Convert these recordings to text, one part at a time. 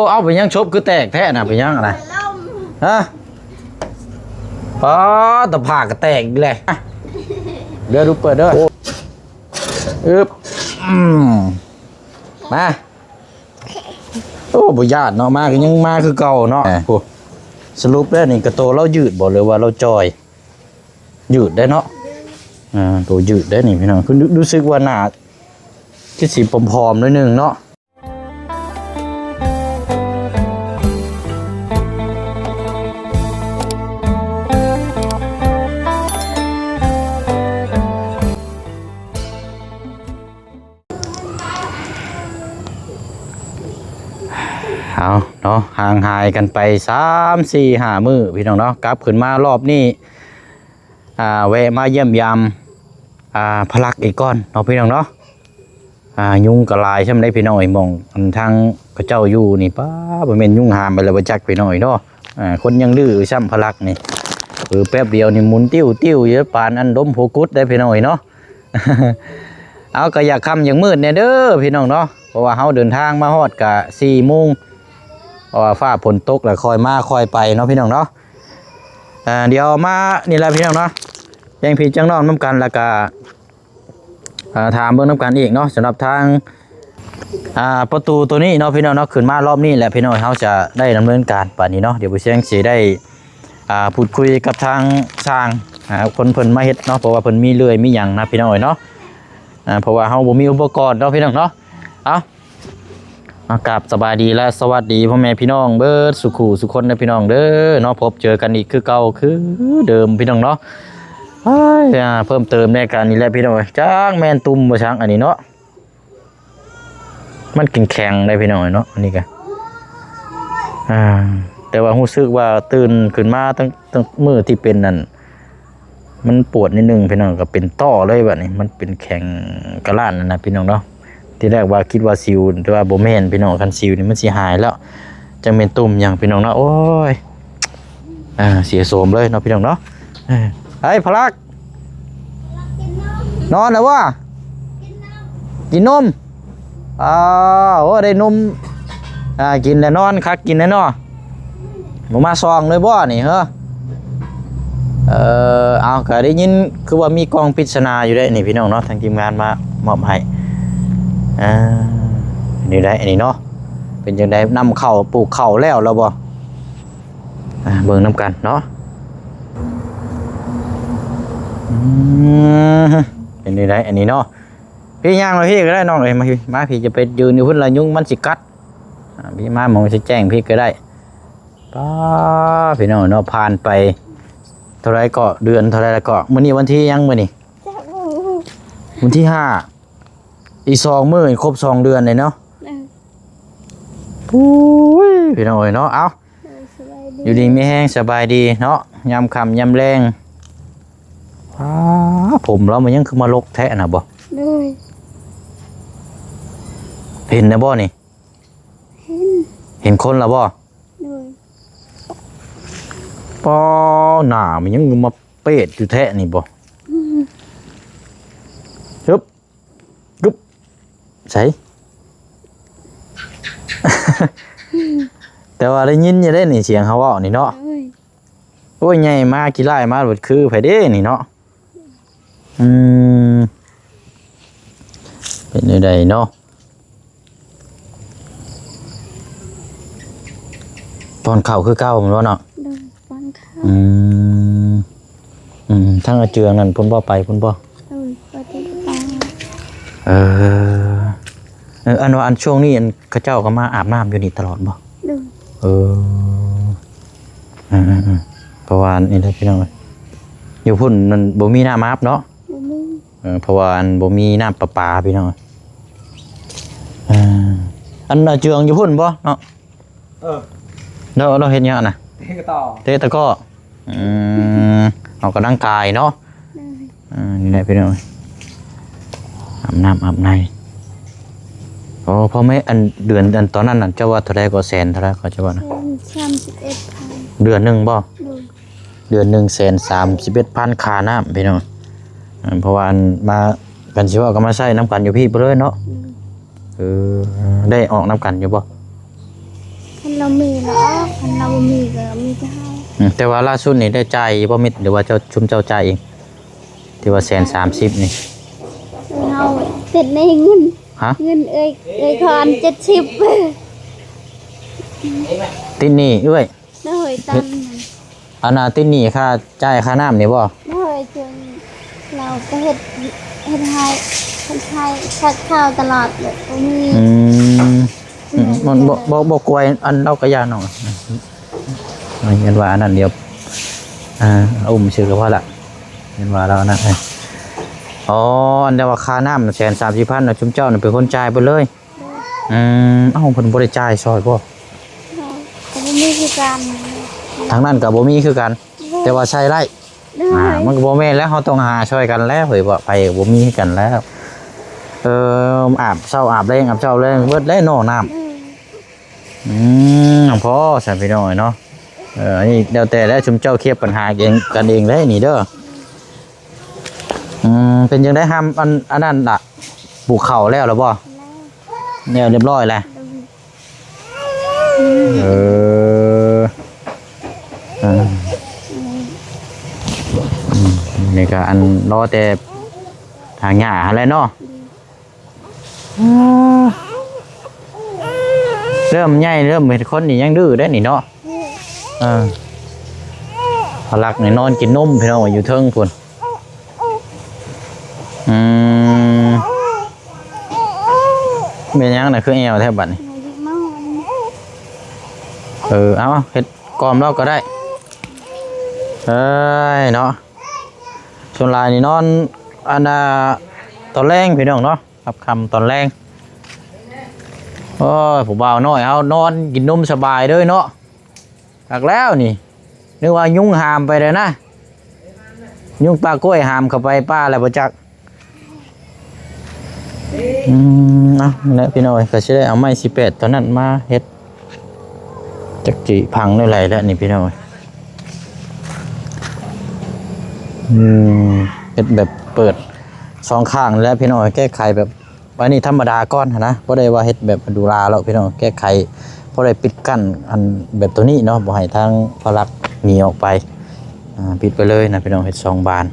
ເອົ້າ ເປັນຫຍັງສົບຄືແຕກແທ້ນະ? ເປັນຫຍັງນະ? ຮະ? ປາດ ຕາຜາກກະແຕກອີກແລ້ວ. ເດີ ດູເປີດເດີ. ອຶບ ອືມ ມາ. ໂອ້ ບໍ່ຢ້ານເນາະ ມາກໍຍັງມາຄືເກົ່າເນາະ. ໂອ້ ສະຫຼຸບແລ້ວນີ້ກະໂຕລາວຍືດບໍ່ ຫຼືວ່າລາວຈ່ອຍ? ຍືດໄດ້ເນາະ. ອ່າ ໂຕຍືດໄດ້ນີ້ພີ່ນ້ອງ. ຄື ຮູ້ສຶກວ່າໜ້າຄືຊິຜອມໆໜ້ອຍໜຶ່ງເນາະ. ເອົາເນາະ ຫ່າງຫາຍກັນໄປສາມ ສີ່ ຫ້າ ມື້ພີ່ນ້ອງເນາະ. ກັບຂຶ້ນມາລອບນີ້ ອ່າ ແວະມາຢ້ຽມຢາມ ອ່າ ພະລັກອີກກ່ອນເນາະພີ່ນ້ອງເນາະ. ອ່າ ຍຸງກໍຫຼາຍຊ່ຳໃດພີ່ນ້ອງເອີຍ. ໝ່ອງອັນທາງເຂົາເຈົ້າຢູ່ນີ້ ປ້າ ບໍ່ແມ່ນຍຸງຫາມໄປແລ້ວບໍ່ຈັກພີ່ນ້ອງເອີຍເນາະ. ອ່າ ຄົນຍັງດື້ຊ້ຳພະລັກນີ້. ເອີ ແປັບດຽວນີ້ໝູນຕິ້ວໆຢູ່ ປານອັນດົມຫົວກຸດໄດ໋ພີ່ນ້ອງເອີຍເນາະ. ເອົາ ກໍຢາກຄ່ຳຢາກມືດແດ່ເດີພີ່ນ້ອງເນາະ ເພາະວ່າເຮົາເດີນທາງມາຮອດກະສີ່ໂມງ ເພາະວ່າຟ້າຝົນຕົກແລ້ວຄ່ອຍມາຄ່ອຍໄປເນາະພີ່ນ້ອງເນາະ. ເອີ ດຽວມານີ້ແຫຼະພີ່ນ້ອງເນາະ ແຈ້ງພີ່ແຈ້ງນ້ອງນຳກັນ ແລ້ວກະ ເອີ ຖາມເບິ່ງນຳກັນອີກເນາະ ສຳລັບທາງ ອ່າ ປະຕູໂຕນີ້ເນາະພີ່ນ້ອງເນາະ. ຂຶ້ນມາລອບນີ້ແຫຼະພີ່ນ້ອງ ເຮົາຈະໄດ້ດຳເນີນການປານນີ້ເນາະ. ດຽວບໍ່ແຊງຊິໄດ້ ອ່າ ພູດຄຸຍກັບທາງຊ່າງ ອ່າ ຄົນເພິ່ນມາເຮັດເນາະ ເພາະວ່າເພິ່ນມີເລື່ອຍມີຫຍັງນະພີ່ນ້ອງເອີຍເນາະ. ອ່າ ເພາະວ່າເຮົາບໍ່ມີອຸປະກອນເນາະພີ່ນ້ອງເນາະ. ເອົາ ມາກາບສະບາຍດີ ແລະ ສະຫວັດດີພໍ່ແມ່ພີ່ນ້ອງເບິດສູ່ຄູ່ສູ່ຄົນເດີພີ່ນ້ອງເດີເນາະ. ພົບເຈີກັນອີກຄືເກົ່າຄືເດີມພີ່ນ້ອງເນາະ. ອ້າຍ ອ່າ ເພີ່ມເຕີມໃນການນີ້ແຫຼະພີ່ນ້ອງເອີຍ ຈັກແມ່ນຕຸ່ມບໍ່ຊັງອັນນີ້ເນາະ. ມັນແຂງໆໄດ໋ພີ່ນ້ອງເນາະ ອັນນີ້ກະ ອ່າ ແຕ່ວ່າຮູ້ສຶກວ່າຕື່ນຂຶ້ນມາຕັ້ງ ຕັ້ງມື້ທີ່ເປັນນັ້ນ ມັນປວດນິດໜຶ່ງພີ່ນ້ອງ ກໍເປັນຕໍ່ເລີຍບາດນີ້. ມັນເປັນແຂງກະລ້ານຫັ້ນນະພີ່ນ້ອງເນາະ. ທີແລກວ່າຄິດວ່າສິວ ແຕ່ວ່າບໍ່ແມ່ນພີ່ນ້ອງ ຄັນສິວນີ້ມັນຊິຫາຍແລ້ວ ຈັກແມ່ນຕຸ່ມຫຍັງພີ່ນ້ອງເນາະ. ໂອ້ຍ ອ່າ ເສຍໂສມເລີຍເນາະພີ່ນ້ອງເນາະ. ເອີ ເຮີ້ຍ ພະລັກ ນອນແລ້ວບໍ່? ກິນນົມ. ອ້າວ ໂອ້ ໄດ້ນົມ ອ່າ ກິນແລ້ວນອນ ຄັກກິນແລ້ວເນາະ. ບໍ່ມາສ່ອງເລີຍບໍ່ນີ້ເຮີ? ເອີ ເອົາ ກະໄດ້ຍິນຄືວ່າມີກ່ອງປິດສະໜາຢູ່ເດ້ນີ້ພີ່ນ້ອງເນາະ ທາງທີມງານມາມອບໃຫ້. ອ່າ ນີ້ໄດ໋ ອັນນີ້ເນາະ ເປັນຈັ່ງໃດ ນຳເຂົ້າ ປູກເຂົ້າແລ້ວ ແລ້ວບໍ່? ອ່າ ເບິ່ງນຳກັນເນາະ. ອືມ ເປັນຈັ່ງໃດ ອັນນີ້ເນາະ. ພີ່ຍ່າງມາພີ່ກໍໄດ້ນ້ອງເອີຍ ມາພີ່ ມາພີ່ ຈະໄປຢືນຢູ່ພຸ້ນລະຍຸງມັນຊິກັດ. ອ່າ ພີ່ມາໝ່ອງຊິແຈ້ງພີ່ກໍໄດ້. ປ້າ ພີ່ນ້ອງເນາະ ຜ່ານໄປເທົ່າໃດເກາະ ເດືອນເທົ່າໃດລະເກາະ? ມື້ນີ້ວັນທີຫຍັງມື້ນີ້? ຈັກບໍ່ຮູ້ ວັນທີຫ້າ ອີກສອງມື້ຄົບສອງເດືອນເລີຍເນາະ. ເອີ ໂອ້ຍ ພີ່ນ້ອງເອີຍເນາະ. ເອົ້າ ໂດຍ ສະບາຍດີ ຢູ່ດີມີແຮງ ສະບາຍດີເນາະ. ຍາມຄ່ຳຍາມແລງ ອ້າ ຜົມລາວມັນຍັງຄືມາລົກແທ້ນະບໍ່? ໂດຍ ເຫັນນະບໍ່ນີ້? ເຫັນ ເຫັນຄົນລະບໍ່? ໂດຍ ປ້າ ໜ້າມັນຍັງມາເປດຢູ່ແທ້ນີ້ບໍ່? ອືມ ຮຶບ ກຶບ ໃສ? ແຕ່ວ່າໄດ້ຍິນຢູ່ເດ້ນີ້ ສຽງເຮົາເວົ້ານີ້ເນາະ. ໂດຍ ໂອ້ຍ ໃຫຍ່ມາຂີ້ລ້າຍມາ ບັດຄືໃຜເດ້ນີ້ເນາະ. ອືມ ເປັນແນວໃດເນາະ? ປ້ອນເຂົ້າຄືເກົ່າແມ່ນບໍ່ເນາະ? ໂດຍ ປ້ອນເຂົ້າ. ອືມ ອືມ ທາງອາເຈືອງນັ້ນເພິ່ນບໍ່ໄປພຸ້ນບໍ່? ໂດຍ ບໍ່ໄດ້ໄປ. ເອີ ເອີ ອັນວ່າອັນຊ່ວງນີ້ ອັນເຂົາເຈົ້າກໍມາອາບນ້ຳຢູ່ນີ້ຕະຫຼອດບໍ່? ໂດຍ ເອີ ເອີ ເອີ ເອີ ເພາະວ່າອັນນີ້ແຫຼະພີ່ນ້ອງເອີຍ ຢູ່ພຸ້ນມັນບໍ່ມີນ້ຳອາບເນາະ. ບໍ່ມີ ເອີ ເພາະວ່າອັນບໍ່ມີນ້ຳປະປາພີ່ນ້ອງ. ເອີ ອັນອາເຈືອງຢູ່ພຸ້ນບໍ່ເນາະ? ເອີ ລາວ ລາວເຮັດຫຍັງນະ? ເຕະຕະກ້ໍ. ເຕະຕະກ້ໍ. ອືມ ອອກກຳລັງກາຍເນາະ. ໂດຍ ເອີ ນີ້ແຫຼະພີ່ນ້ອງ ອາບນ້ຳອາບໃນ. ໂອ້ ພໍ່ແມ່ ອັນເດືອນ ອັນຕອນນັ້ນນະ ເຈົ້າວ່າເທົ່າໃດກໍ? ແສນເທົ່າໃດກໍ ເຈົ້າວ່ານະ? ແສນສາມສິບເອັດພັນ. ເດືອນໜຶ່ງບໍ່? ໂດຍ ເດືອນໜຶ່ງແສນສາມສິບເອັດພັນຄ່ານ້ຳພີ່ນ້ອງ. ເອີ ເພາະວ່າອັນມາ ກັນຊິເວົ້າກໍມາໃຊ້ນຳກັນຢູ່ພີ້ພຸ້ນເລີຍເນາະ. ອືມ ເອີ ໄດ້ອອກນຳກັນຢູ່ບໍ່? ມີລະອອກ ຄັນລາວບໍ່ມີກໍມີແຕ່ເຮົາ. ອືມ ແຕ່ວ່າລ່າສຸດນີ້ໄດ້ຈ່າຍບໍ່ມິດ ຫຼືວ່າເຈົ້າ ຊຸມເຈົ້າຈ່າຍເອງ ທີ່ວ່າແສນສາມສິບນີ້? ເຮົາຕິດໜີ້ເງິນ. ຮະ? ເງິນເອື້ອຍ ເອື້ອຍຄອນເຈັດສິບ. ຕິດໜີ້ເອື້ອຍ? ໂດຍ ຕາມ ອັນນ່າ ຕິດໜີ້ຄ່າ ຈ່າຍຄ່ານ້ຳນີ້ບໍ່? ໂດຍ ຈົນລາວກໍເຮັດ ເຮັດໃຫ້ ເຮັດໃຫ້ ສັກເຂົ້າຕະຫຼອດ ແບບບໍ່ມີ. ອືມ ອືມ ມັນບໍ່ ບໍ່ ບໍ່ກວຍ ອັນ ລາວກໍຢ່ານ້ອງ ເຫັນວ່າອັນນັ້ນດຽວ ອ່າ ອຸ້ມຊື່ກໍພໍລະ ເຫັນວ່າລາວອັນນັ້ນ. ອໍ ອັນ ແຕ່ວ່າຄ່ານ້ຳແສນສາມສິບພັນນະ ຊຸມເຈົ້ານີ້ເປັນຄົນຈ່າຍເບິດເລີຍ? ອືມ ເອົ້າ ເພິ່ນບໍ່ໄດ້ຈ່າຍຊ່ອຍບໍ່? ເຮົາກໍບໍ່ມີຄືກັນ. ທາງນັ້ນກໍບໍ່ມີຄືກັນ ໂດຍ ແຕ່ວ່າໃຊ້ໄດ້. ໂດຍ ອ່າ ມັນກໍບໍ່ແມ່ນແລ້ວ ເຮົາຕ້ອງຫາຊ່ອຍກັນແລ້ວເຮີ້ຍ ວ່າໄປກໍບໍ່ມີຄືກັນແລ້ວ. ເອີ ອາບເຊົ້າອາບແລງ ອາບເຊົ້າແລງເບິດແລ້ວເນາະນ້ຳ. ໂດຍ ອືມ ພໍຊັ້ນພີ່ນ້ອງເອີຍເນາະ. ເອີ ອັນນີ້ແລ້ວແຕ່ແລ້ວ ຊຸມເຈົ້າເຄຍບັນຫາເອງ ກັນເອງເດ້ນີ້ເດີ. ອືມ ເປັນຈັ່ງໃດຫາມ ອັນ ອັນນັ້ນລະ ປູກເຂົ້າແລ້ວລະບໍ່? ແລ້ວ ແລ້ວຮຽບຮ້ອຍແລ້ວ. ໂດຍ ເອີ ເອີ ອືມ ນີ້ກໍອັນ ລໍແຕ່ຖາງຫຍ້າຫັ້ນແຫຼະເນາະ. ເລີ່ມໃຫຍ່ ເລີ່ມເປັນຄົນນີ້ຍັງດື້ໄດ໋ນີ້ເນາະ. ເອີ ພະລັກນີ້ນອນກິນນົມພີ່ນ້ອງ ຢູ່ເທິງພຸ້ນ. ອືມ ແມ່ນຫຍັງນະ ຄືແອວແທ້ບັດນີ້? ເອີ ເອົາ ເຮັດກ່ອມລາວກໍໄດ້. ເອີຍ ເນາະ ສ່ວນຫຼາຍນີ້ນອນ ອັນນ່າ ຕອນແລງພີ່ນ້ອງເນາະ. ຮັບຄ່ຳຕອນແລງ. ໂອ້ຍ ຜູ້ບ່າວນ້ອຍເຮົານອນກິນນົມສະບາຍເລີຍເນາະ. ຄັກແລ້ວນີ້ ນຶກວ່າຍຸງຫາມໄປແລ້ວນະ ຍຸງປ່າກ້ວຍຫາມເຂົ້າໄປປ່າແລ້ວບໍ່ຈັກ. ອືມ ເອົາ ແຫຼະພີ່ນ້ອງເອີຍ ກໍຊິໄດ້ເອົາໄມ້ສີ່ແປດຕອນນັ້ນມາເຮັດ ຈັກຊິພັງແນວໃດແລ້ວນີ້ພີ່ນ້ອງເອີຍ. ອືມ ເຮັດແບບເປີດສອງຂ້າງແຫຼະພີ່ນ້ອງເອີຍ ແກ້ໄຂແບບ ອັນນີ້ທຳມະດາກ່ອນຫັ້ນນະ ບໍ່ໄດ້ວ່າເຮັດແບບຫຼູຫຼາແລ້ວພີ່ນ້ອງ ແກ້ໄຂພໍໄດ້ປິດກັ້ນ ອັນແບບໂຕນີ້ເນາະ ບໍ່ໃຫ້ທາງພະລັກໜີອອກໄປ. ອ່າ ປິດໄປເລີຍນະພີ່ນ້ອງ ເຮັດສອງບານ.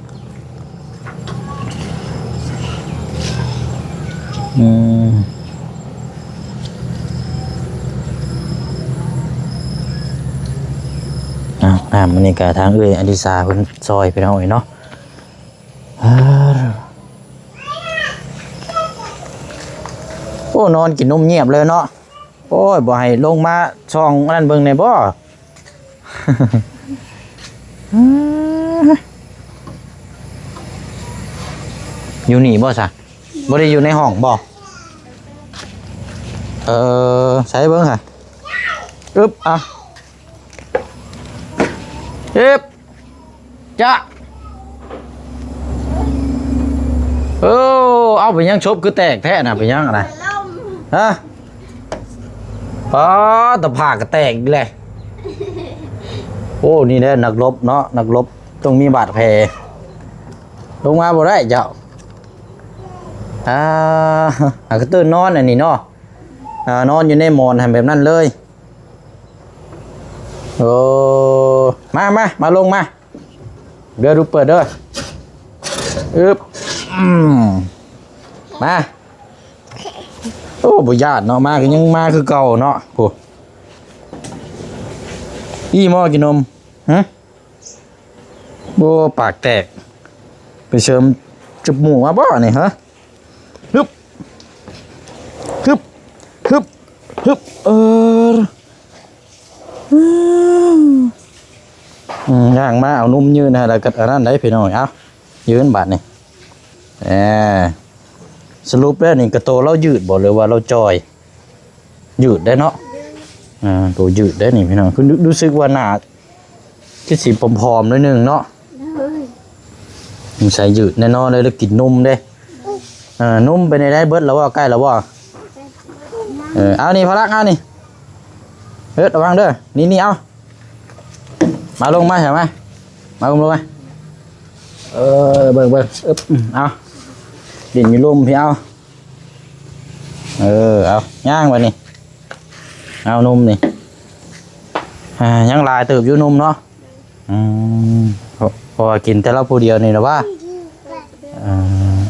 ອືມ ອ້າວ ນ້ຳ ອັນນີ້ກະທາງເອື້ອຍອະລິສາເພິ່ນຊ່ອຍພີ່ນ້ອງເອີຍເນາະ. ໂອ້ ນອນກິນນົມງຽບເລີຍເນາະ. ໂອ້ຍ ບໍ່ໃຫ້ລົງມາສ່ອງອັນນັ້ນເບິ່ງແດ່ບໍ່? ຢູ່ນີ້ບໍ່ຊະ? ບໍ່ໄດ້ຢູ່ໃນຫ້ອງບໍ່? ເອີ ໃສ່ເບິ່ງຫາ. ອຶບ ອ່ະ ເອບ ຈະ ເອີ ເອົາ ເປັນຫຍັງສົບຄືແຕກແທ້ນະ ເປັນຫຍັງນະ? ຮະ? ປາດ ຕາຜາກກະແຕກອີກແລ້ວ. ໂອ້ ນີ້ແຫຼະນັກລົບເນາະ ນັກລົບຕ້ອງມີບາດແຜ. ລົງມາບໍ່ໄດ້ເຈົ້າ. ອ່າ ຫາກະຕື່ນນອນອັນນີ້ເນາະ. ອ່າ ນອນຢູ່ໃນໝອນຫັ້ນແບບນັ້ນເລີຍ. ໂອ້ ມາ ມາ ມາລົງມາ ເດີ ດູເປີດເດີ. ອຶບ ອືມ ມາ. ໂອ້ ບໍ່ຢ້ານເນາະ ມາກໍຍັງມາຄືເກົ່າເນາະ. ໂອ້ ອີ່ໝໍ້ກິນນົມ ຮະ? ໂອ້ ປາກແຕກ ໄປເສີມຈົບໝູກມາບໍ່ນີ້ ຮະ? ຮຶບ ຮຶບ ຮຶບ ຮຶບ ເອີ ອືມ ຍ່າງມາເອົານົມຍື່ນໃຫ້ ແລ້ວກໍອັນນັ້ນໄດ໋ພີ່ນ້ອງ. ເອົ້າ ຢືນບາດນີ້. ເອີ ສະຫຼຸບແລ້ວນີ້ກະໂຕລາວຍືດບໍ່ ຫຼືວ່າລາວຈ່ອຍ? ຍືດໄດ໋ເນາະ. ອ່າ ໂຕຍືດໄດ໋ນີ້ພີ່ນ້ອງ ຄືຮູ້ສຶກວ່າໜ້າ ຄືຊິຜອມໆໜ້ອຍໜຶ່ງເນາະ. ໂດຍ ສົງໄສຍືດແນ່ນອນເລີຍ ແລ້ວກິນນົມເດ້. ເອີ ນົມເປັນຈັ່ງໃດ ເບິດແລ້ວບໍ່? ໃກ້ແລ້ວບໍ່? ເອີ ເອົານີ້ພະລັກ ເອົານີ້ ເອີ ລະວັງເດີ ນີ້ໆ ເອົາ ມາລົງມາ ເອົາມາ ມາ ອຸ້ມລົງມາ. ເອີ ເບິ່ງໆ ອຶບ ເອົາ ຫຼິ້ນຢູ່ລຸ່ມພີ້ ເອົາ. ເອີ ເອົາ ຍ່າງບາດນີ້ ເອົານົມນີ້ ອ່າ ຍັງຫຼາຍເຕີບຢູ່ໜຸ່ມເນາະ. ອືມ ເພາະ ເພາະວ່າກິນແຕ່ລາວຜູ້ດຽວນີ້ລະວ່າ. ເອີ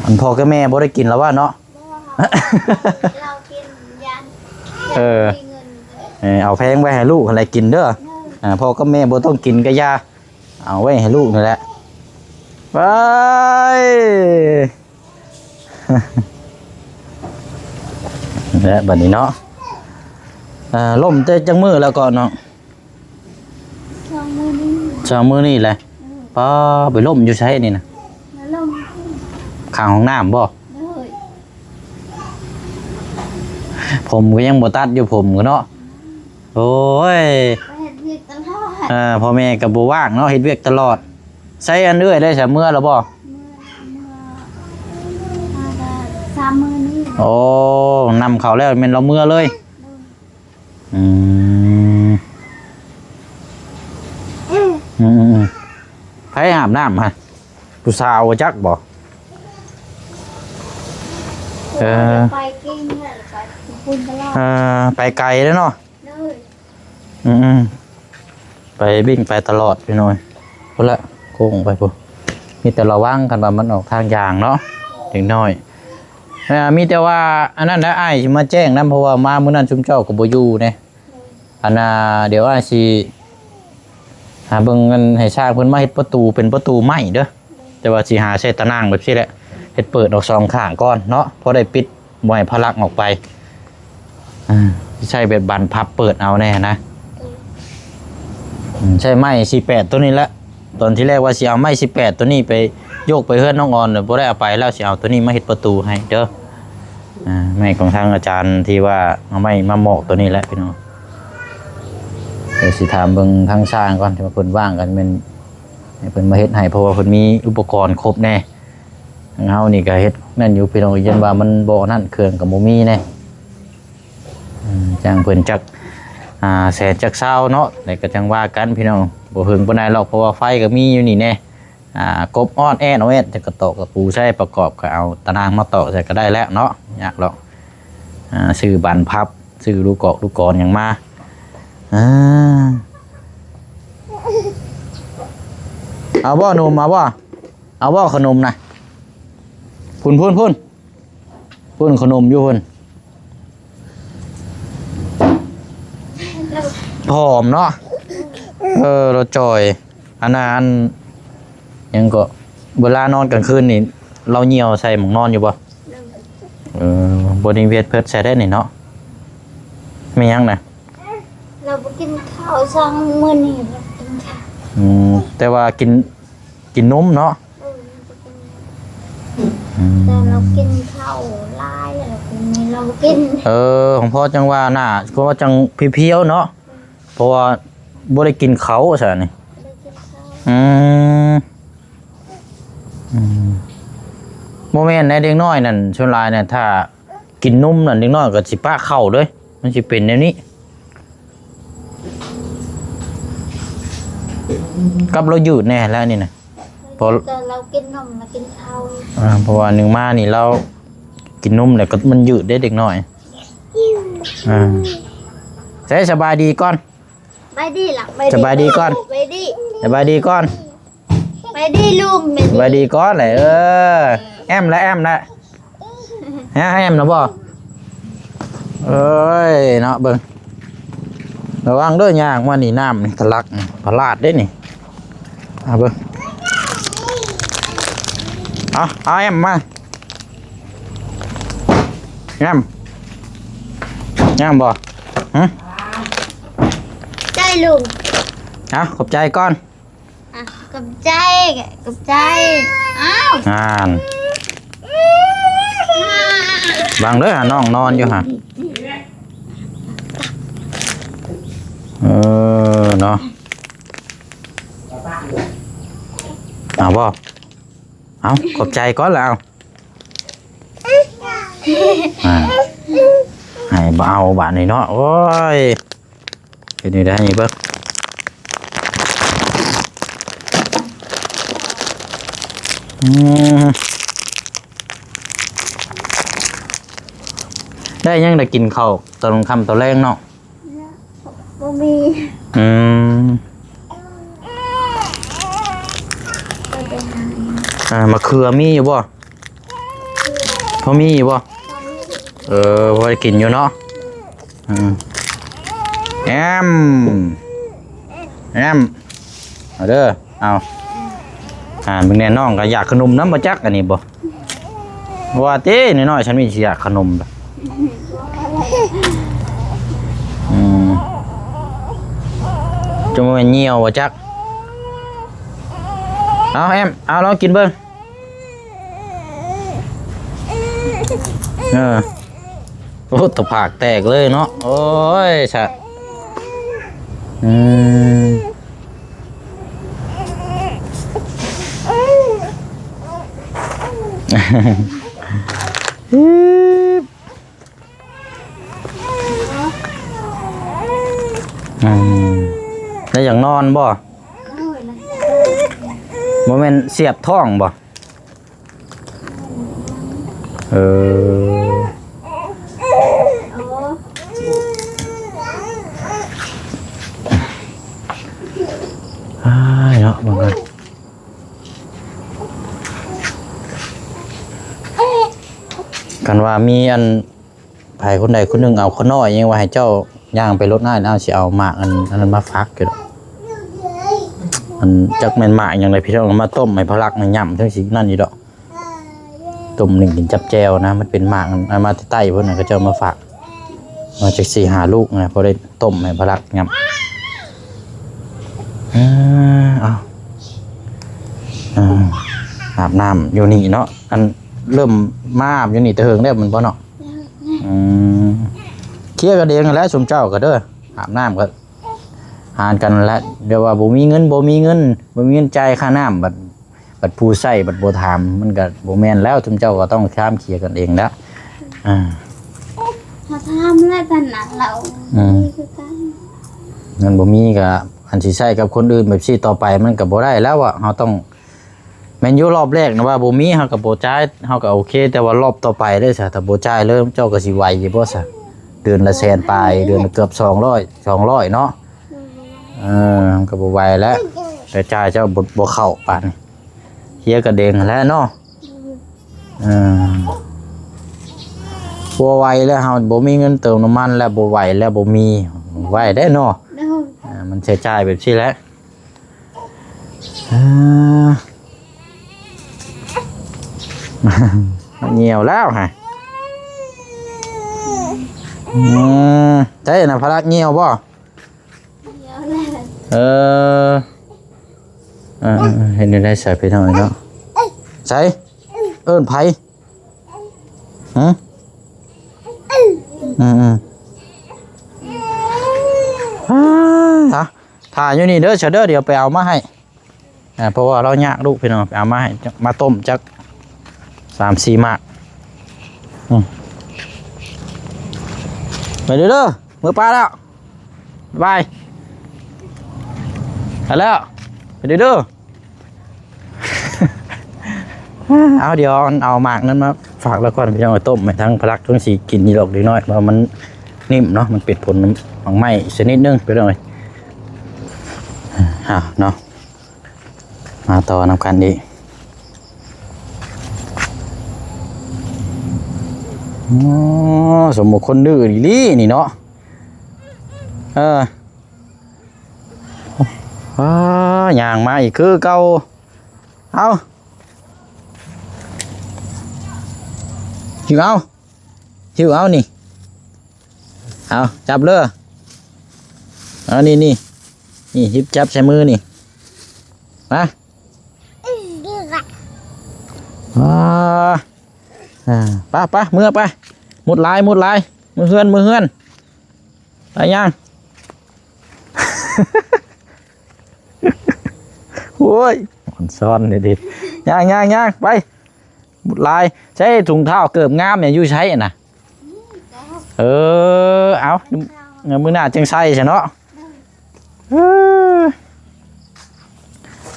ອັນພໍ່ກັບແມ່ບໍ່ໄດ້ກິນລະວ່າເນາະ. ບໍ່ ເຮົາກິນຢ່າງ ເອີ ບໍ່ມີເງິນ. ເອີ ເອົາແພງໄວ້ໃຫ້ລູກຫັ້ນແຫຼະກິນເດີ. ເອີ ອ່າ ພໍ່ກັບແມ່ບໍ່ຕ້ອງກິນກະຢ່າ ເອົາໄວ້ໃຫ້ລູກນີ້ແຫຼະ. ໄປ ແລະບັດນີ້ເນາະ ເອີ ລົ້ມແຕ່ຈັກມື້ແລ້ວເກາະນ້ອງ? ສອງມື້ນີ້ ສອງມື້ນີ້ແຫຼະ. ອືມ ປ້າ ໄປລົ້ມຢູ່ໃສນີ້ນະ? ມາລົ້ມ ຂ້າງຫ້ອງນ້ຳບໍ່? ໂດຍ ຜົມກໍຍັງບໍ່ຕັດຢູ່ ຜົມກໍເນາະ. ໂອ້ຍ ໄປເຮັດວຽກຕະຫຼອດ. ເອີ ພໍ່ແມ່ກໍບໍ່ວ່າງເນາະ ເຮັດວຽກຕະຫຼອດ. ໃສ ອັນເອື້ອຍໄດ້ສະ ເມືອແລ້ວບໍ່? ເມືອ ເມືອ ອາດຈະສາມມື້ນີ້. ໂອ້ ນຳເຂົ້າແລ້ວແມ່ນລາວເມືອເລີຍ. ໂດຍ ອືມ ອືມໆໆ ໃຜອາບນ້ຳຫັ້ນ? ຜູ້ສາວບໍ່ຈັກບໍ່? ເອີ ໄປກິນແລ້ວໄປພຸ້ນຕະຫຼອດ. ເອີ ໄປໄກເດ້ເນາະ. ໂດຍ ອືມໆ ໄປວິ່ງໄປຕະຫຼອດພີ່ນ້ອງ. ພຸ້ນລະ ໂຄ້ງໄປພຸ້ນ ມີແຕ່ລະວັງ ຄັນວ່າມັນອອກທາງຢ່າງເນາະ ເດັກນ້ອຍ. ເອີ ມີແຕ່ວ່າອັນນັ້ນແຫຼະ ອ້າຍຊິມາແຈ້ງນຳ ເພາະວ່າມາມື້ນັ້ນຊຸມເຈົ້າກໍບໍ່ຢູ່ເດ້. ອັນນ່າ ດຽວອ້າຍຊິຫາເບິ່ງອັນໃຫ້ຊ່າງເພິ່ນມາເຮັດປະຕູ ເປັນປະຕູໄມ້ເດີ ແຕ່ວ່າຊິຫາໃສ່ຕາໜ່າງແບບຊີ້ແຫຼະ ເຮັດເປີດອອກສອງຂ້າງກ່ອນເນາະ ພໍໄດ້ປິດ ບໍ່ໃຫ້ພະລັກອອກໄປ. ອ່າ ໃຊ້ແບບບານພັບເປີດເອົາແນ່ນະ. ອືມ ໃຊ້ໄມ້ສີ່ແປດໂຕນີ້ແຫຼະ ຕອນທີແລກວ່າຊິເອົາໄມ້ສີ່ແປດໂຕນີ້ໄປໂຍກໄປເຮືອນນ້ອງອອນ ແລ້ວບໍ່ໄດ້ເອົາໄປ ແລ້ວຊິເອົາໂຕນີ້ມາເຮັດປະຕູໃຫ້ເດີ. ອ່າ ໄມ້ຂອງທາງອາຈານທີ່ວ່າເອົາໄມ້ມາມອກໂຕນີ້ແຫຼະພີ່ນ້ອງ. ດຽວຊິຖາມເບິ່ງທາງຊ່າງກ່ອນ ທີ່ວ່າເພິ່ນວ່າງກັນແມ່ນໃຫ້ເພິ່ນມາເຮັດໃຫ້ ເພາະວ່າເພິ່ນມີອຸປະກອນຄົບແນ່. ທາງເຮົານີ້ກໍເຮັດນັ້ນຢູ່ພີ່ນ້ອງ ຢ້ານວ່າມັນບໍ່ນັ້ນ ເຄື່ອງກໍບໍ່ມີແນ່. ອືມ ຈ້າງເພິ່ນຈັກ ອ່າ ແສນຈັກຊາວເນາະ ແລ້ວກໍຈັ່ງວ່າກັນພີ່ນ້ອງ ບໍ່ເຖິງປານໃດຫຼອກ ເພາະວ່າໄຟກໍມີຢູ່ນີ້ແນ່. ອ່າ ກົບອອດແອດ ອອດແອດ ແລ້ວກໍຕອກຕະປູໃສ່ ປະກອບກໍເອົາຕາໜ່າງມາຕອກໃສ່ກໍໄດ້ແລ້ວເນາະ ຍາກດອກ. ອ່າ ຊື້ບານພັບ ຊື້ລູກກອກລູກກອນຫຍັງມາ. ອ່າ ເອົາບໍ່ໜຸ່ມ ເອົາບໍ່? ເອົາບໍ່ຂະໜົມນະ? ພຸ້ນໆໆ ພຸ້ນຂະໜົມຢູ່ພຸ້ນ. ຜອມເນາະ. ເອີ ລາວຈ່ອຍ. ອັນນັ້ນ ຫຍັງເກາະ ເວລານອນກາງຄືນນີ້ ລາວຍ່ຽວໃສ່ໝອງນອນຢູ່ບໍ່? ເອີ ບໍ່ໄດ້ເວດເພິດໃສ່ໄດ້ນີ້ເນາະ. ແມ່ນຫຍັງນະ? ລາວບໍ່ກິນເຂົ້າຊ່ວງມື້ນີ້ ລາວກິນເຂົ້າ. ອືມ ແຕ່ວ່າກິນ ກິນນົມເນາະ. ເອີ ກິນນົມ. ອືມ ແຕ່ລາວກິນເຂົ້າຫຼາຍ ລາວກິນນີ້ ລາວບໍ່ກິນ. ເອີ ຂອງພໍ່ຈັ່ງວ່າໜ້າ ເພາະວ່າຈັ່ງເພຽວໆເນາະ. ເພາະວ່າບໍ່ໄດ້ກິນເຂົ້າຊັ້ນນີ້. ບໍ່ໄດ້ກິນເຂົ້າ. ອືມ ອືມ ບໍ່ແມ່ນໃດ ເດັກນ້ອຍນັ້ນ ສ່ວນຫຼາຍນະ ຖ້າກິນນົມນັ້ນ ເດັກນ້ອຍກໍຊິປະເຂົ້າເດ້ ມັນຊິເປັນແນວນີ້ ກັບລາວຍືດແດ່ແລ້ວນີ້ນະ. ເພາະ ແຕ່ລາວກິນນົມ ລາວກິນເຂົ້າ. ອ່າ ເພາະວ່າໜຶ່ງມານີ້ລາວກິນນົມແລ້ວກໍມັນຍືດເດ້ເດັກນ້ອຍ. ອ່າ ໃສ ສະບາຍດີກ່ອນ. ສະບາຍດີລະ ສະບາຍດີກ່ອນ ສະບາຍດີ ສະບາຍດີກ່ອນ ສະບາຍດີລຸງ ສະບາຍດີກ່ອນແຫຼະ. ເອີ ແອ້ມລະ ແອ້ມລະ ຮະ ແອ້ມລະບໍ່? ເອີຍ ເນາະ ເບິ່ງ ລະວັງເດີ ຍ່າງມານີ້ ນ້ຳນີ້ທະລັກນີ້ ພະລາດເດ້ນີ້. ເອົາເບິ່ງ ເອົາ ເອົາແອ້ມມາ ແອ້ມ ແອ້ມບໍ່? ຫຶ? ໃຈລຸງ ເອົາ ຂອບໃຈກ່ອນ. ອ່ະ ຂອບໃຈ ຂອບໃຈ. ອ້າວ ອ່ານ ບັງເດີ ນ້ອງນອນຢູ່ຫະ. ເອີ ເນາະ ເອົາບໍ່? ເອົາ ຂອບໃຈກ່ອນລະ ເອົາ. ອ່າ ໃຫ້ບໍ່ເອົາບາດນີ້ເນາະ. ໂອ້ຍ ເຮັດແນວໃດນີ້ເບິ່ງ. ອືມ ໄດ້ຫຍັງ ໄດ້ກິນເຂົ້າຕອນຄ່ຳຕອນແລງເນາະ. ບໍ່ມີ. ອືມ ໄປໄປຫາ ອ່າ ມະເຂືອມີຢູ່ບໍ່? ພໍມີຢູ່ບໍ່? ພໍມີ. ເອີ ພໍໄດ້ກິນຢູ່ເນາະ. ອືມ ແອມ ແອມ ເອົາເດີ ເອົາ ອ່າ ເບິ່ງແນ່ ນ້ອງກໍຢາກຂະໜົມນຳບໍ່ຈັກ ອັນນີ້ບໍ່ ວ່າຕິ ນ້ອຍໆ ຊັ້ນມີຊິຢາກຂະໜົມ. ອືມ ຈະບໍ່ແມ່ນຍ່ຽວບໍ່ຈັກ. ເອົາ ແອມ ເອົາ ລອງກິນເບິ່ງ. ເອີ ໂອ້ ຕະຜາກແຕກເລີຍເນາະ. ໂອ້ຍ ຊະ ອືມ ອືມ ແລ້ວຢາກນອນບໍ່? ບໍ່ແມ່ນສຽບທ້ອງບໍ່? ເອີ ອ້າຍເນາະ ເບິ່ງກ່ອນ ຄັນວ່າມີອັນ ໃຜຄົນໃດຄົນໜຶ່ງເອົາຂ້າວນ້ອຍຫຍັງວ່າໃຫ້ເຈົ້າຍ່າງໄປລົດອ້າຍ ອ້າຍຊິເອົາໝາກອັນ ອັນນັ້ນມາຝາກຢູ່ດອກ. ອັນ ຈັກແມ່ນໝາກຫຍັງໃດພີ່ນ້ອງ ເອົາມາຕົ້ມໃຫ້ພະລັກມັນຫຍ້ຳ ຈັ່ງຊິນັ້ນຢູ່ດອກ. ຕົ້ມນີ້ກິນກັບແຈ່ວນະ ມັນເປັນໝາກອັນ ເອົາມາແຕ່ໃຕ້ພຸ້ນນະ ເຂົາເຈົ້າມາຝາກ ມາຈັກສີ່ຫ້າລູກນະ ພໍໄດ້ຕົ້ມໃຫ້ພະລັກຫຍ້ຳ. ເອີ ເອົາ ເອີ ອາບນ້ຳຢູ່ນີ້ເນາະ. ອັນ ເລີ່ມມາອາບຢູ່ນີ້ແຕ່ເຫິງແລ້ວແມ່ນບໍ່ເນາະ? ອືມ ເຄຍກັນເອງຫັ້ນແຫຼະ ຊຸມເຈົ້າກໍເດີ ອາບນ້ຳກໍຫານກັນແຫຼະ. ແຕ່ວ່າບໍ່ມີເງິນ ບໍ່ມີເງິນ ບໍ່ມີເງິນຈ່າຍຄ່ານ້ຳ ບັດ ບັດຜູ້ໃຊ້ບັດບໍ່ຖາມ ມັນກໍບໍ່ແມ່ນແລ້ວ. ຊຸມເຈົ້າກໍຕ້ອງຖາມເຄຍກັນເອງແຫຼະ. ອ່າ ເຮົາຖາມແລ້ວຕອນນັ້ນລາວ ອືມ ມີຄືກັນ ເງິນບໍ່ມີກໍ ອັນຊິໃຊ້ກັບຄົນອື່ນແບບຊີ້ຕໍ່ໄປ ມັນກໍບໍ່ໄດ້ແລ້ວອະ. ເຮົາຕ້ອງ ແມ່ນຢູ່ ລອບແລກນະວ່າບໍ່ມີ ເຮົາກໍບໍ່ຈ່າຍ ເຮົາກໍໂອເຄ. ແຕ່ວ່າລອບຕໍ່ໄປເດ້ຊະ ຖ້າບໍ່ຈ່າຍເລີຍ ເຈົ້າກໍຊິໄຫວຢູ່ບໍ່ຊະ? ເດືອນລະແສນປາຍ ເດືອນລະເກືອບສອງຮ້ອຍ ສອງຮ້ອຍເນາະ. ເອີ ມັນກໍບໍ່ໄຫວແລ້ວ ແຕ່ຈ່າຍເຈົ້າບໍ່ ບໍ່ເຂົ້າປານນີ້. ເຄຍກັນເອງຫັ້ນແຫຼະເນາະ. ເອີ ບໍ່ໄຫວແລ້ວ ເຮົາບໍ່ມີເງິນເຕີມນ້ຳມັນແລ້ວ ບໍ່ໄຫວແລ້ວ ບໍ່ມີ ບໍ່ໄຫວໄດ້ເນາະ. ໂດຍ ອ່າ ມັນໃຊ້ຈ່າຍແບບຊີ້ແຫຼະ. ອ່າ ຍ່ຽວແລ້ວຫະ. ອືມ ໃຊ່ນະ ພະລັກຍ່ຽວບໍ່? ຍ່ຽວແລ້ວ. ເອີ ເອີ ເອີ ເຮັດແນວໃດຊະພີ່ນ້ອງເອີຍເນາະ? ໃສ? ເອີ້ນໃຜ? ຫື? ອືມໆ ອ່າ ຖ້າຢູ່ນີ້ເດີຊະເດີ ດຽວໄປເອົາມາໃຫ້. ອ່າ ເພາະວ່າລາວຍາກລູກພີ່ນ້ອງ ໄປເອົາມາໃຫ້ ມາຕົ້ມຈັກສາມສີ່ໝາກ. ອືມ ໄປເດີ ເດີ ເມືອປ່າແລ້ວ ບາຍ ໄປແລ້ວ ໄປເດີ ເດີ. ເອົາ ດຽວເອົາໝາກນັ້ນມາຝາກລາວກ່ອນ ພີ່ນ້ອງ ຕົ້ມໃຫ້ທັງພະລັກທັງສີກິນນີ້ດອກເດັກນ້ອຍ ເພາະວ່າມັນນິ້ມເນາະ ມັນເປັນຜົນໝາກໄມ້ຊະນິດໜຶ່ງ ພີ່ນ້ອງເອີຍ. ເອົາເນາະ ມາຕໍ່ນຳກັນອີກ. ອໍ ສົມມຸດຄົນດື້ອີ່ຫຼີນີ້ເນາະ. ເອີ ອ່າ ຍ່າງມາອີກຄືເກົ່າ. ເອົາ ຫິ້ວເອົາ ຫິ້ວເອົານີ້. ເອົາ ຈັບເລີຍ. ເອົາ ນີ້ ນີ້ ນີ້ ຫຍິບຈັບໃສ່ມືນີ້ ມາ. ອ່າ ອ່າ ໄປ ໄປ ເມືອໄປ ມຸດຫຼາຍ ມຸດຫຼາຍ ເມືອເຮືອນ ເມືອເຮືອນ ໄປຍ່າງ. ໂອ້ຍ ອ່ອນຊ້ອນເດ ຍ່າງ ຍ່າງ ຍ່າງ ໄປ. ຫຼາຍ ໃຊ້ຖົງເທົ້າເກີບງາມນີ້ຢູ່ໃສນະ? ເອີ ເອົາ ມື້ໜ້າຈຶ່ງໃສ່ຊະເນາະ. ເອີ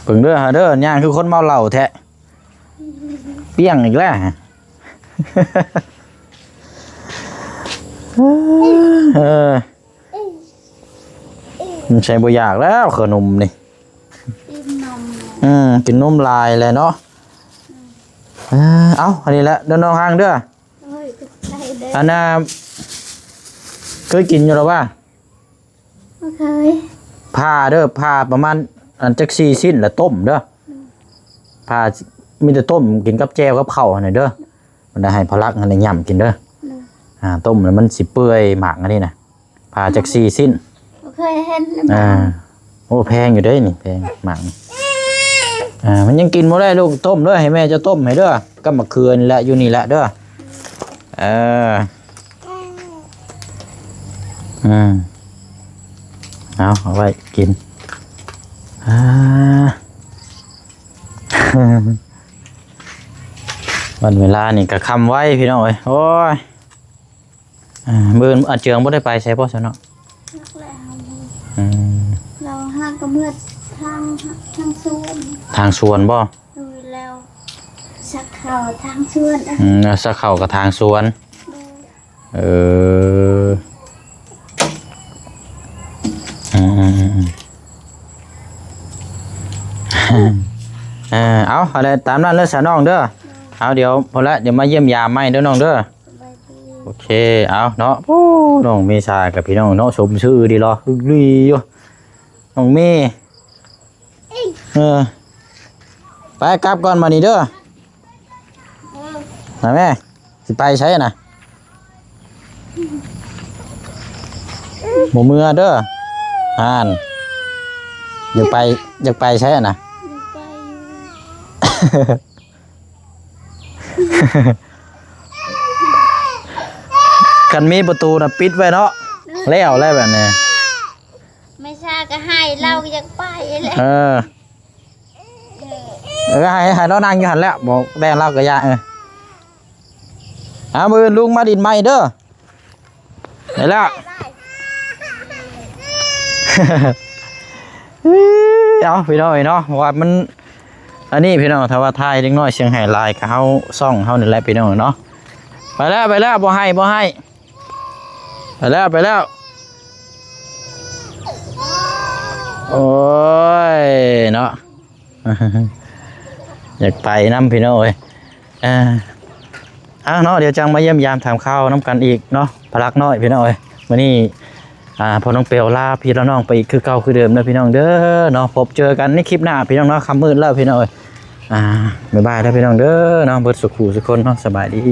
ເບິ່ງເດີ ຫາເດີ ຍ່າງຄືຄົນເມົາເຫຼົ້າແທ້ ປ່ຽງອີກແລ້ວ. ເອີ. ເອີ ໃສ່ບໍ່ຢາກແລ້ວຂະໜົມນີ້ ກິນນົມ ອືມ ກິນນົມຫຼາຍແລ້ວເນາະ. ເອີ ເອົາ ອັນນີ້ແຫຼະເດີ ນ້ອງຮັງເດີ. ໂອ້ຍ ຂອບໃຈເດີ. ອັນນ່າ ເຄີຍກິນຢູ່ແລ້ວຫວາ? ບໍ່ເຄີຍ. ຜ່າເດີ ຜ່າປະມານ ອັນ ຈັກສີ່ຊິ້ນ ແລ້ວຕົ້ມເດີ. ຜ່າ ມີແຕ່ຕົ້ມກິນກັບແຈ່ວກັບເຂົ້າຫັ້ນນະເດີ. ມັນໄດ້ໃຫ້ພະລັກຫັ້ນໄດ້ຫຍ້ຳກິນເດີ. ໂດຍ. ອ່າ ຕົ້ມແລ້ວມັນຊິເປື່ອຍໝາກອັນນີ້ນະ. ຜ່າຈັກສີ່ຊິ້ນ. ບໍ່ເຄີຍເຫັນ. ອ່າ ໂອ້ ແພງຢູ່ເດ້ນີ້ ແພງໝາກນີ້. ອ່າ ມັນຍັງກິນບໍ່ໄດ້ລູກ ຕົ້ມເດີ ໃຫ້ແມ່ເຈົ້າຕົ້ມໃຫ້ເດີ ກັບໝາກເຂືອນີ້ແຫຼະ ຢູ່ນີ້ແຫຼະເດີ. ເອີ ອືມ ເອົາ ເອົາໄວ້ກິນ. ອ່າ ວັນເວລານີ້ກໍຄ່ຳໄວພີ່ນ້ອງເອີຍ ໂອ້ຍ. ອ່າ ມື້ອື່ນອາເຈືອງບໍ່ໄດ້ໄປໃສບໍ່ຊະເນາະ? ຈັກແລ້ວ. ອືມ ລາວຫາກໍເມືອທາງ ທາງສວນ. ທາງສວນບໍ່? ໂດຍ ແລ້ວສັກເຂົ້າທາງສວນ. ອືມ ສັກເຂົ້າກໍທາງສວນ. ໂດຍ. ເອີ ອືມໆໆໆ ເອີ ເອົາ ເອົາແຫຼະ ຕາມນັ້ນເດີສາວນ້ອງເດີ. ໂດຍ. ເອົາ ດຽວພຸ້ນລະ ດຽວມາຢ້ຽມຢາມໃໝ່ເດີນ້ອງເດີ. ສະບາຍດີ. ໂອເຄ ເອົາເນາະ. ໂອ້ ນ້ອງເມສາກັບພີ່ນ້ອງເນາະ ສົມຊື່ດີເລາະ ອຶກລີຢູ່ ນ້ອງເມ. ເອີ ໄປກັບກ່ອນບາດນີ້ເດີ. ເອີ ນະແມ່ ຊິໄປໃສນະ? ບໍ່ເມືອເດີ ຫັ້ນ ຢາກໄປ ຢາກໄປໃສນະ? ຢາກໄປຢູ່. ຄັນມີປະຕູນະປິດໄວ້ເນາະ. ແລ້ວແລ້ວບາດນີ້ ແມ່ຊາກໍໃຫ້ ລາວກໍຢາກໄປແຫຼະ. ເອີ ເອີ ໃຫ້ ໃຫ້ລາວນັ່ງຢູ່ຫັ້ນແຫຼະ ບໍ່ແລ່ນລາວກໍຢ່າ. ເອີ ເອົາ ມື້ອື່ນລຸງມາດິນໃໝ່ເດີ. ໄປແລ້ວ. ເອົາ ພີ່ນ້ອງເອີຍເນາະ ເພາະວ່າມັນ ອັນນີ້ພີ່ນ້ອງ ຖ້າວ່າຖ່າຍເດັກນ້ອຍສຽງໄຫ້ຫຼາຍກໍເຮົາ ຊ່ອງເຮົານີ້ແຫຼະພີ່ນ້ອງເນາະ. ໄປແລ້ວ ໄປແລ້ວ ບໍ່ໃຫ້ ບໍ່ໃຫ້. ໄປແລ້ວ ໄປແລ້ວ. ໂອ້ຍເນາະ ຢາກໄປນຳພີ່ນ້ອງເອີຍ. ເອີ ເອົາເນາະ ດຽວຈັ່ງມາຢ້ຽມຢາມຖາມຂ່າວນຳກັນອີກເນາະ ພະລັກນ້ອຍພີ່ນ້ອງເອີຍ. ມື້ນີ້ ອ່າ ພໍ່ນ້ອງເປວລາພີ່ລານ້ອງໄປອີກຄືເກົ່າຄືເດີມເດີພີ່ນ້ອງເດີເນາະ. ພົບເຈີກັນໃນຄລິບໜ້າພີ່ນ້ອງເນາະ. ຄ່ຳມືດແລ້ວພີ່ນ້ອງເອີຍ. ອ່າ ບາຍບາຍເດີພີ່ນ້ອງເດີເນາະ ເບິດສຸຂູສຸຄົນເນາະ. ສະບາຍດີ.